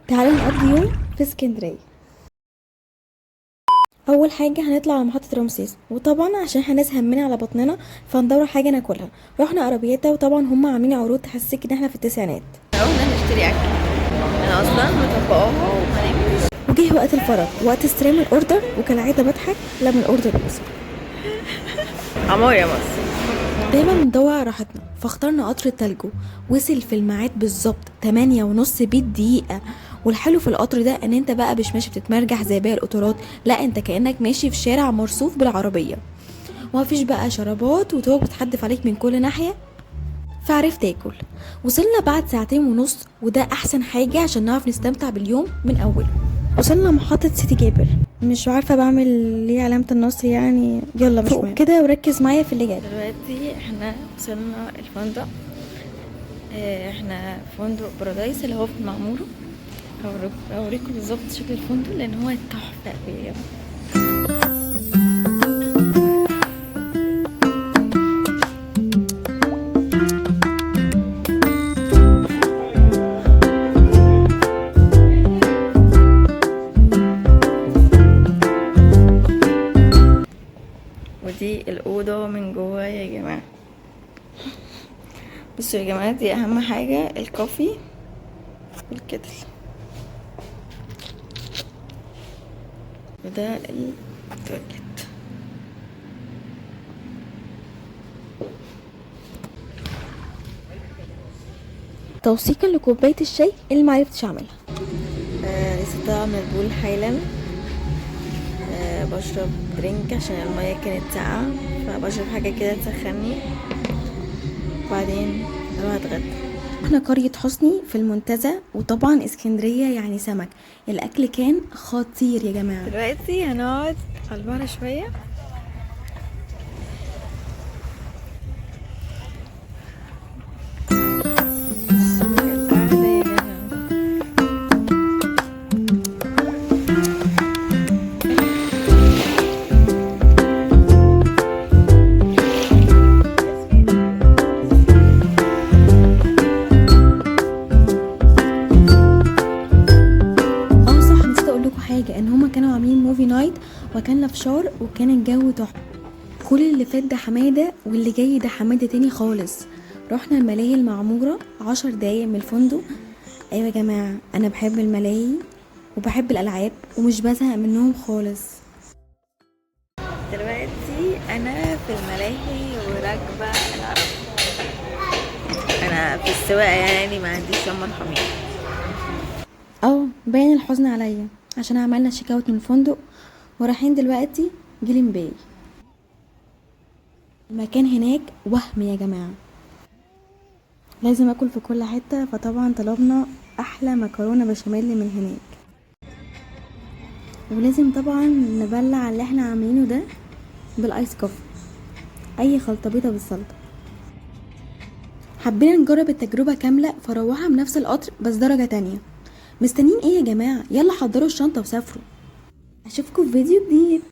تعالوا نقضي يوم في اسكندرية. اول حاجة هنطلع على محطة رمسيس، وطبعا عشان احنا ناس همنا على بطننا فندور حاجة ناكلها. رحنا ارابياتا، وطبعا هم عاملين عروض تحسسك ان احنا في التسعينات. قلنا نشتري اكل، انا اصلا مطبقاها وما نمتش. وجه وقت الفرج، وقت استلام ال order، وكالعادة بضحك لما ال order يوصل. عمار يا مصر. دايما بندور على راحتنا، فاخترنا قطر التالجو. وصل في الميعاد بالظبط 8:30 بالدقيقة. والحلو في القطر ده ان انت بقى مش ماشي بتتمرجح زي باقي القطارات، لا انت كأنك ماشي في شارع مرصوف بالعربية، ومفيش بقى شرابات وتوك بتحدف عليك من كل ناحية، فعرفت اكل. وصلنا بعد 2.5 ساعة، وده احسن حاجة عشان نعرف نستمتع باليوم من اوله. وصلنا محطة سيتي جابر، مش عارفة بعمل ليه علامة النصر يعني، يلا مش مهم كده، وركز معايا في اللي جاي. دلوقتي احنا وصلنا الفندق، احنا في فندق بارادايس اللي هو في المعمورة. هوريكم بالظبط شكل الفندق لان هو تحفة قوي. ودي الأوضة من جوه يا جماعة. بصوا يا جماعة، دي أهم حاجة، ال coffee وال kettle، وده التواليت. توثيقا لكوباية الشاي اللي معرفتش اعملها. لسه طالعة من ال pool حالا. بشرب drink عشان المية كانت ساقعة، فبشرب حاجة كده تسخني، وبعدين اروح اتغدى. احنا قرية حسني في المنتزه، وطبعا اسكندرية يعني سمك. الاكل كان خطير يا جماعة. دلوقتي هنقعد على البحر شوية. القعدة يا جماعة. اه صح، نسيت اقول لكم حاجة، ان هما كانوا عاملين movie night وكان فشار وكان الجو تحفة. كل اللي فات ده حمادة، واللي جاي ده حمادة تاني خالص. رحنا الملاهي المعمورة 10 دقايق من الفندق. ايوه يا جماعة، انا بحب الملاهي وبحب الالعاب ومش بزهق منهم خالص. دلوقتي انا في الملاهي وراكبة العربية. انا في السواقة يعني ما عنديش يوم مرحمين. باين الحزن عليا عشان عملنا check out من الفندق ورايحين دلوقتي جليم باي. المكان هناك وهم يا جماعة، لازم اكل في كل حتة، فطبعا طلبنا احلى مكرونة بشاميل من هناك، ولازم طبعا نبلع اللي احنا عاملينه ده بال ice coffee، اي خلطة بيضة بالسلطة. حبينا نجرب التجربة كاملة فروحها بنفس القطر بس درجة تانية. مستنيين ايه يا جماعة؟ يلا حضروا الشنطة وسافروا. اشوفكم في فيديو جديد.